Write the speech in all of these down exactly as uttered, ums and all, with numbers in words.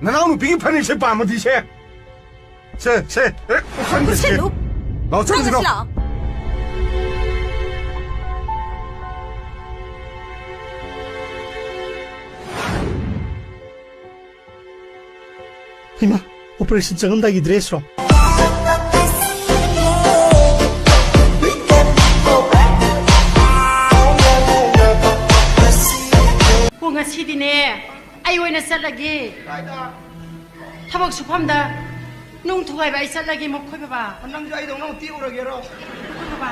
ꯅꯅꯥꯎꯅꯨꯄꯤꯒꯤ ꯐꯅꯦꯛꯁꯦ ꯄꯥꯝꯃꯗꯤ ꯁꯦ꯫ ꯁꯦ, ꯁꯦ꯫ ꯑꯦ, ꯎꯠꯁꯟꯒꯦ, ꯁꯦ꯫ ꯂꯥꯛꯑꯣ, ꯆꯠꯂꯁꯤ, ꯂꯥꯛꯑꯣ꯫ ꯏꯃꯥ, operation ꯆꯪꯉꯝꯗꯥꯏꯒꯤ dressꯔꯣ? ꯑꯣ, ꯉꯁꯤꯗꯤꯅꯦ, ꯑꯩ ꯑꯣꯏꯅ ꯆꯠꯂꯒꯦ꯫ ꯀꯥꯏꯗ? ꯊꯕꯛ ꯁꯨꯐꯝꯗ ꯅꯨꯡ ꯊꯨꯒꯥꯏꯕ ꯑꯩ ꯆꯠꯂꯒꯦ, ꯃꯈꯣꯏ ꯕꯕꯥ꯫ ꯅꯪꯁꯨ ꯑꯩꯗꯧꯅ ꯑꯃꯨꯛ ꯇꯦꯛꯎꯔꯒꯦꯔꯣ? ꯃꯈꯣꯏ ꯕꯕꯥ꯫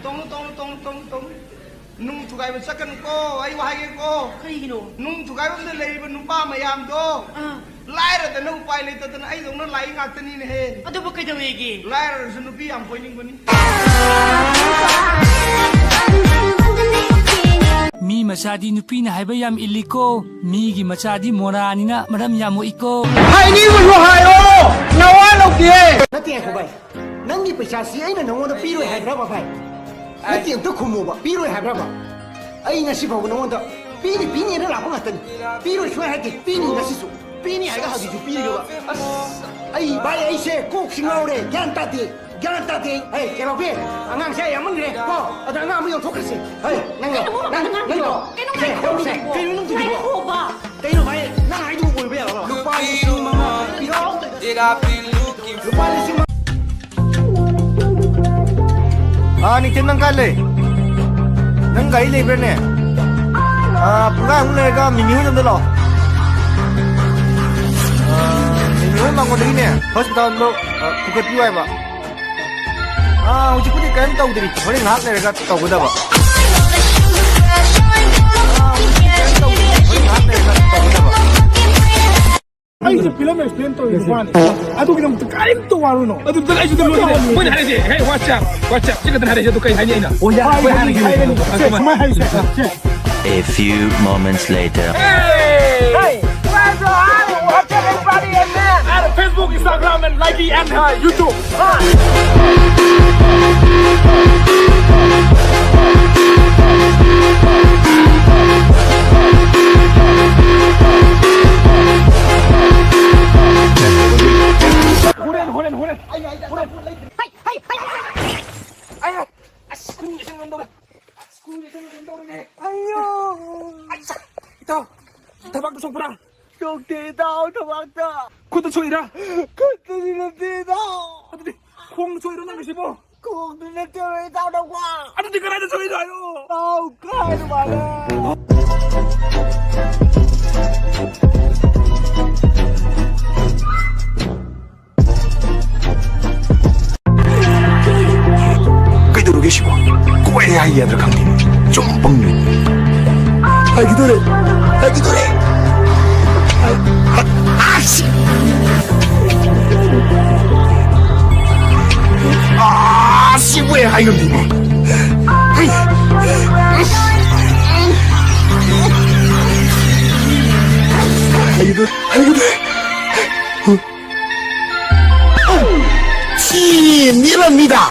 ꯇꯣꯡꯉꯨ, ꯇꯣꯡꯉꯨ, ꯇꯣꯡꯉꯨ, ꯇꯣꯡꯉꯨ, ꯇꯣꯡꯉꯨ꯫ ꯅꯨꯡ ꯊꯨꯒꯥꯏꯕ ꯆꯠꯀꯅꯨꯀꯣ, ꯑꯩ ꯋꯥ ꯍꯥꯏꯒꯦꯀꯣ꯫ ꯀꯩꯒꯤꯅꯣ? ꯅꯨꯡ ꯊꯨꯒꯥꯏꯐꯝꯗ ꯂꯩꯔꯤꯕ ꯅꯨꯄꯥ ꯃꯌꯥꯝꯗꯣ ꯑꯥ꯫ ꯂꯥꯏꯔꯗꯅ ꯎꯄꯥꯏ ꯂꯩꯇꯗꯅ ꯑꯩꯗꯧꯅ ꯂꯥꯛꯏ ꯉꯥꯛꯇꯅꯤꯅꯦꯍꯦ꯫ ꯑꯗꯨꯕꯨ ꯀꯩꯗꯧꯋꯦꯒꯦ? ꯂꯥꯏꯔꯔꯁꯨ ꯅꯨꯄꯤ ꯌꯥꯝ ꯀꯣꯏꯅꯤꯡꯕꯅꯤ꯫ ꯃꯤ ꯃꯆꯥꯗꯤ ꯅꯨꯄꯤꯅ ꯍꯥꯏꯕ ꯌꯥꯝ ꯏꯜꯂꯤꯀꯣ, ꯃꯤꯒꯤ ꯃꯆꯥꯗꯤ ꯃꯣꯔꯥꯅꯤꯅ ꯃꯔꯝ ꯌꯥꯝ ꯃꯣꯛꯏꯀꯣ꯫ ꯍꯥꯏꯅꯤꯡꯕꯁꯨ ꯍꯥꯏꯔꯣ, ꯅꯋꯥ ꯂꯧꯗꯦ꯫ ꯅꯠꯇꯦ, ꯉꯥꯏꯈꯣ ꯚꯥꯏ, ꯅꯪꯒꯤ ꯄꯩꯁꯥꯁꯤ ꯑꯩꯅ ꯅꯉꯣꯟꯗ ꯄꯤꯔꯣꯏ ꯍꯥꯏꯕ꯭ꯔꯕ ꯚꯥꯏ? ꯅꯠꯇꯦ, ꯑꯝꯇ ꯈꯨꯝꯃꯣꯕ, ꯄꯤꯔꯣꯏ ꯍꯥꯏꯕ꯭ꯔꯕ? ꯑꯩ ꯉꯁꯤ ꯐꯥꯎꯕ ꯅꯉꯣꯟꯗ ꯄꯤꯅꯤ ꯄꯤꯅꯤꯅ ꯂꯥꯛꯄ ꯉꯥꯛꯇꯅꯤ, ꯄꯤꯔꯣꯏ ꯁꯨꯡꯍꯥꯏ ꯍꯥꯏꯗꯦ, ꯄꯤꯅꯤ ꯉꯁꯤꯁꯨ, ꯄꯤꯅꯤ ꯍꯥꯏꯔꯒ ꯍꯧꯖꯤꯛꯁꯨ ꯄꯤꯔꯤꯕ꯫ ꯑꯁ, ꯑꯩ ꯚꯥꯏ, ꯑꯩꯁꯦ ꯀꯣꯛꯁꯤ ꯉꯥꯎꯔꯦ, ꯒ꯭ꯌꯥꯟ ꯇꯥꯗꯦ꯫ ꯒ꯭ꯌꯥꯟ ꯇꯥꯗꯦ꯫ ꯍꯩ, ꯀꯩꯅꯣꯕꯤ, ꯑꯉꯥꯡꯁꯦ ꯌꯥꯝꯃꯟꯈ꯭ꯔꯦ ꯀꯣ꯫ ꯑꯗ ꯑꯉꯥꯡ ꯑꯃ ꯌꯣꯟꯊꯣꯛꯈ꯭ꯔꯁꯤ꯫ ꯍꯩ, ꯅꯪ ꯂꯥꯛꯑꯣ꯫ ꯀꯩꯅꯣ, ꯅꯪ, ꯅꯪ ꯅꯪ ꯂꯥꯛꯑꯣ꯫ ꯀꯩꯅꯣ, ꯁꯦ, ꯉꯥꯏꯈꯣ, ꯁꯦ, ꯉꯥꯏꯈꯣ꯫ ꯀꯩꯅꯣ ꯅꯪ ꯇꯧꯔꯤꯗꯨꯕꯣ? ꯉꯥꯏꯈꯣꯕ꯫ ꯀꯩꯅꯣ ꯚꯥꯏ, ꯅꯪ ꯍꯥꯏꯗꯨꯕꯨ ꯑꯣꯏꯕ ꯌꯥꯔꯕ? ꯂꯨꯄꯥ ꯂꯤꯁꯤꯡ ꯃꯉꯥ ꯄꯤꯔꯣ꯫ ꯂꯨꯄꯥ ꯂꯤꯁꯤꯡ ꯃꯉꯥ꯫ ꯑꯥ, ꯅꯤꯡꯊꯦꯝ, ꯅꯪ ꯀꯥꯏ ꯂꯩ? ꯅꯪ ꯒꯥꯔꯤ ꯂꯩꯕ꯭ꯔꯥꯅꯦ? ꯑꯥ, ꯄꯨꯡꯈꯥꯏꯃꯨꯛ ꯂꯩꯔꯒ ꯃꯤꯃꯤ ꯍꯣꯏ ꯌꯨꯝꯗ ꯂꯥꯛꯑꯣ꯫ ꯑꯥ, ꯃꯤꯃꯤ ꯍꯣꯏ ꯃꯉꯣꯟꯗꯒꯤꯅꯦ, ꯍꯣꯁꯄꯤꯇꯥꯜꯗꯣ, ꯑꯥ, ꯄꯨꯈꯠꯄꯤꯌꯨ ꯍꯥꯏꯕ꯫ ꯑꯥ, ꯍꯧꯖꯤꯛꯄꯨꯗꯤ ꯀꯔꯤꯝ ꯇꯧꯗ꯭ꯔꯤ꯫ ꯍꯣꯔꯦꯟ ꯉꯥꯏꯍꯥꯛ ꯂꯩꯔꯒ ꯇꯧꯒꯗꯕ꯫ ꯑꯥ, ꯍꯧꯖꯤꯛꯄꯨꯗꯤ ꯀꯔꯤꯝ ꯇꯧꯗ꯭ꯔꯤ꯫ ꯍꯣꯔꯦꯟ ꯉꯥꯏꯍꯥꯛ ꯂꯩꯔꯒ ꯇꯧꯒꯗꯕ꯫ ꯑꯩꯁꯦ ꯐꯤꯂꯝ ꯑꯦꯛꯁꯄ꯭ꯂꯦꯟ ꯇꯧꯔꯤ ꯅꯨꯄꯥꯅꯤ꯫ ꯑꯗꯨꯒꯤꯗꯃꯛꯇ ꯀꯔꯤꯝꯇ ꯋꯥꯔꯨꯅꯨ꯫ ꯑꯗꯨ ꯑꯗꯨꯗ ꯑꯩꯁꯨ ꯑꯗꯨꯝ ꯂꯣꯏꯔꯦ꯫ ꯃꯣꯏꯅ ꯍꯥꯏꯔꯤꯁꯦ, "Hey, what's up? What's up?" ꯁꯤ ꯈꯛꯇꯅ ꯍꯥꯏꯔꯛꯏꯁꯦ, ꯑꯗꯨ ꯀꯩ ꯍꯥꯏꯅꯤ ꯑꯩꯅ? ꯑꯣ, ꯌꯥꯔꯦ, ꯍꯥꯏꯕꯅꯤ, ꯍꯥꯏꯔꯒꯦ꯫ ꯍꯥꯏꯕꯅꯤ꯫ ꯁꯦ, ꯁꯨꯃꯥꯏꯅ ꯍꯥꯏꯁꯦ꯫ ꯁꯦ꯫ A few moments later. Hey! Hey! Where's your honey? What's everybody in there? Add Facebook, Instagram, and Likee, and, uh, YouTube. ꯏꯇꯥꯎ, ꯊꯕꯥꯛꯇ ꯁꯣꯛꯄ꯭ꯔꯥ? ꯁꯣꯛꯇꯦ ꯏꯇꯥꯎ, ꯊꯕꯥꯛꯇ꯫ ꯈꯨꯠꯇ ꯁꯣꯛꯏꯔꯥ? ꯈꯨꯠꯇꯗꯤ ꯅꯠꯇꯦ ꯏꯇꯥꯎ꯫ ꯑꯗꯨꯗꯤ ꯈꯣꯡꯗ ꯁꯣꯛꯏꯔꯣ ꯅꯪꯒꯤꯁꯤꯕꯣ? ꯈꯣꯡꯗ ꯅꯠꯇꯦ ꯏꯇꯥꯎ, ꯅꯀ꯭ꯋꯥ꯫ ꯑꯗꯨꯗꯤ ꯀꯗꯥꯏꯗ ꯁꯣꯛꯏꯅꯣ ꯍꯥꯏꯔꯣ? ꯏꯇꯥꯎ, ꯀꯥꯏꯗ ꯃꯥꯜꯂꯦ? ꯀꯩꯗꯧꯔꯒꯦ ꯁꯤꯕꯣ? ꯀꯣꯏꯔꯦ ꯍꯥꯏꯒꯦ ꯍꯥꯏꯗ꯭ꯔꯥ ꯈꯪꯗꯦ꯫ ꯁꯨꯝ ꯄꯪꯂꯩ꯫ ꯍꯥꯏꯈꯤꯗꯣꯔꯦ꯫ ꯍꯥꯏꯈꯤꯗꯣꯔꯦ꯫ ꯑꯁ! ꯑꯁ! ꯁꯤꯕꯨ ꯍꯦꯛ ꯍꯥꯏꯉꯝꯗꯦꯅꯦ꯫ ꯍꯥꯏꯈꯤꯗꯣꯔꯦ꯫ ꯍꯥꯏꯈꯤꯗꯣꯔꯦ꯫ ꯊꯤ ꯃꯤꯔꯝꯃꯤꯗ꯫